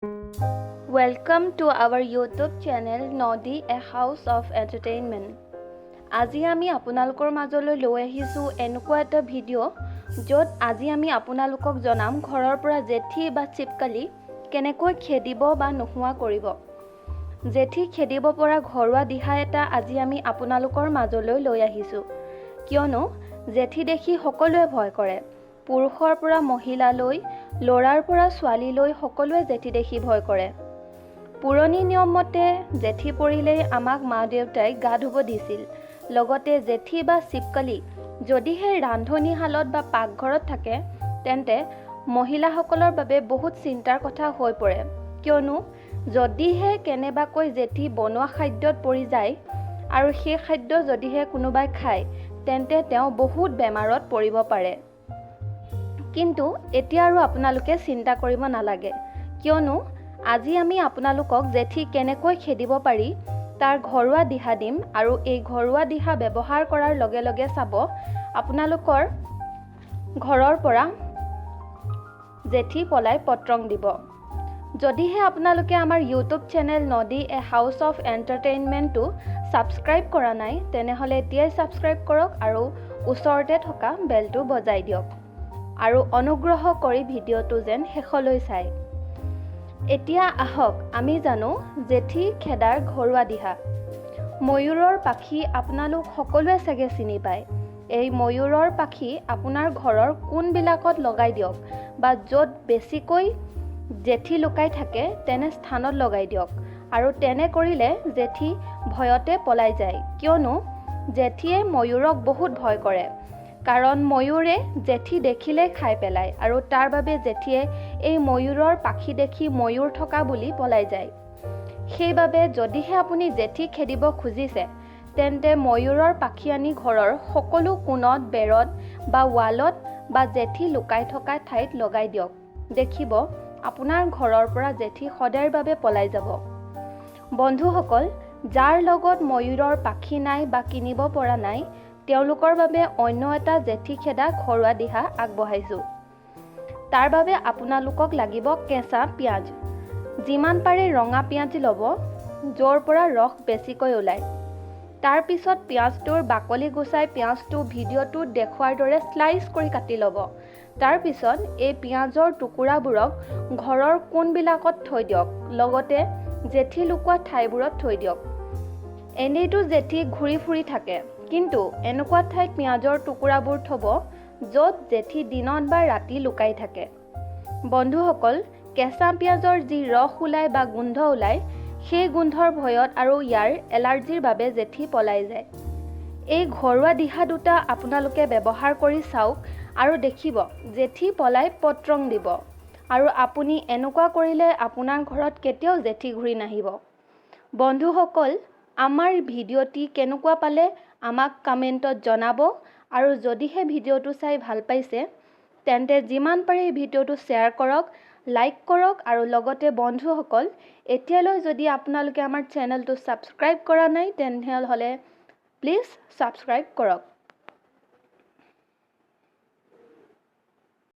Welcome to our YouTube channel, Nodi, a house of entertainment. আজি আমি আপোনালোকৰ মাজলৈ লৈ আহিছোঁ এনেকুৱা এটা ভিডিঅ', য'ত আজি আমি আপোনালোকক জনাম ঘৰৰ পৰা জেঠী বা চিপকালি কেনেকৈ খেদিব বা নোহোৱা কৰিব। জেঠী খেদিব পৰা ঘৰুৱা দিহা এটা আজি আমি আপোনালোকৰ মাজলৈ লৈ আহিছোঁ, কিয়নো জেঠী দেখি সকলোৱে ভয় কৰে। পুৰুষৰ পৰা মহিলালৈ, ল'ৰাৰ পৰা ছোৱালীলৈ সকলোৱে জেঠী দেখি ভয় কৰে। পুৰণি নিয়ম মতে জেঠী পৰিলেই আমাক মা দেউতাই গা ধুব দিছিল। লগতে জেঠী বা চিপকলি যদিহে ৰান্ধনীশালত বা পাকঘৰত থাকে, তেন্তে মহিলাসকলৰ বাবে বহুত চিন্তাৰ কথা হৈ পৰে, কিয়নো যদিহে কেনেবাকৈ জেঠী বনোৱা খাদ্যত পৰি যায় আৰু সেই খাদ্য যদিহে কোনোবাই খায়, তেন্তে তেওঁ বহুত বেমাৰত পৰিব পাৰে। কিন্তু এতিয়া আৰু আপোনালোকে চিন্তা কৰিব নালাগে, কিয়নো আজি আমি আপোনালোকক জেঠী কেনেকৈ খেদিব পাৰি তাৰ ঘৰুৱা দিহা দিম আৰু এই ঘৰুৱা দিহা ব্যৱহাৰ কৰাৰ লগে লগে চাব, আপোনালোকৰ ঘৰৰ পৰা জেঠী পলাই পত্ৰং দিব। যদিহে আপোনালোকে আমাৰ ইউটিউব চেনেল নদী এ হাউচ অফ এণ্টাৰটেইনমেণ্টটো ছাবস্ক্ৰাইব কৰা নাই, তেনেহ'লে এতিয়াই ছাবস্ক্ৰাইব কৰক আৰু ওচৰতে থকা বেলটো বজাই দিয়ক আৰু অনুগ্ৰহ কৰি ভিডিঅ'টো যেন শেষলৈ চায়। এতিয়া আহক আমি জানো জেঠী খেদাৰ ঘৰুৱা দিহা। ময়ূৰৰ পাখি আপোনালোক সকলোৱে চাগে চিনি পায়। এই ময়ূৰৰ পাখি আপোনাৰ ঘৰৰ কোণবিলাকত লগাই দিয়ক বা য'ত বেছিকৈ জেঠী লুকাই থাকে তেনে স্থানত লগাই দিয়ক আৰু তেনে কৰিলে জেঠী ভয়তে পলাই যায়, কিয়নো জেঠীয়ে ময়ূৰক বহুত ভয় কৰে, কাৰণ ময়ূৰে জেঠী দেখিলেই খাই পেলায় আৰু তাৰ বাবে জেঠীয়ে এই ময়ূৰৰ পাখি দেখি ময়ূৰ থকা বুলি পলাই যায়। সেইবাবে যদিহে আপুনি জেঠী খেদিব খুজিছে, তেন্তে ময়ূৰৰ পাখি আনি ঘৰৰ সকলো কোণত, বেৰত বা ৱালত বা জেঠী লুকাই থকা ঠাইত লগাই দিয়ক। দেখিব, আপোনাৰ ঘৰৰ পৰা জেঠী সদায়ৰ বাবে পলাই যাব। বন্ধুসকল, যাৰ লগত ময়ূৰৰ পাখি নাই বা কিনিব পৰা নাই, তেওঁলোকৰ বাবে অন্য এটা জেঠী খেদা ঘৰুৱা দিহা আগবঢ়াইছোঁ। তাৰ বাবে আপোনালোকক লাগিব কেঁচা পিঁয়াজ। যিমান পাৰে ৰঙা পিঁয়াজ ল'ব, য'ৰ পৰা ৰস বেছিকৈ ওলায়। তাৰপিছত পিঁয়াজটোৰ বাকলি গুচাই পিঁয়াজটো ভিডিঅ'টোত দেখুওৱাৰ দৰে শ্লাইচ কৰি কাটি ল'ব। তাৰপিছত এই পিঁয়াজৰ টুকুৰাবোৰক ঘৰৰ কোণবিলাকত থৈ দিয়ক, লগতে জেঠী লুকোৱা ঠাইবোৰত থৈ দিয়ক। এনেইতো জেঠী ঘূৰি ফুৰি থাকে, কিন্তু এনেকুৱা ঠাইত পিঁয়াজৰ টুকুৰাবোৰ থ'ব য'ত জেঠী দিনত বা ৰাতি লুকাই থাকে। বন্ধুসকল, কেঁচা পিঁয়াজৰ যি ৰস ওলায় বা গোন্ধ ওলায়, সেই গোন্ধৰ ভয়ত আৰু ইয়াৰ এলাৰ্জিৰ বাবে জেঠী পলাই যায়। এই ঘৰুৱা দিহা দুটা আপোনালোকে ব্যৱহাৰ কৰি চাওক আৰু দেখিব, জেঠী পলাই পত্ৰং দিব আৰু আপুনি এনেকুৱা কৰিলে আপোনাৰ ঘৰত কেতিয়াও জেঠী ঘূৰি নাহিব। বন্ধুসকল, আমাৰ ভিডিঅ'টি কেনেকুৱা পালে আমাক কমেণ্টত জনাব আৰু যদিহে ভিডিঅ'টো চাই ভাল পাইছে, তেন্তে যিমান পাৰে এই ভিডিঅ'টো শ্বেয়াৰ কৰক, লাইক কৰক আৰু লগতে বন্ধুসকল, এতিয়ালৈ যদি আপোনালোকে আমাৰ চেনেলটো ছাবস্ক্ৰাইব কৰা নাই, তেনেহ'লে প্লিজ ছাবস্ক্ৰাইব কৰক।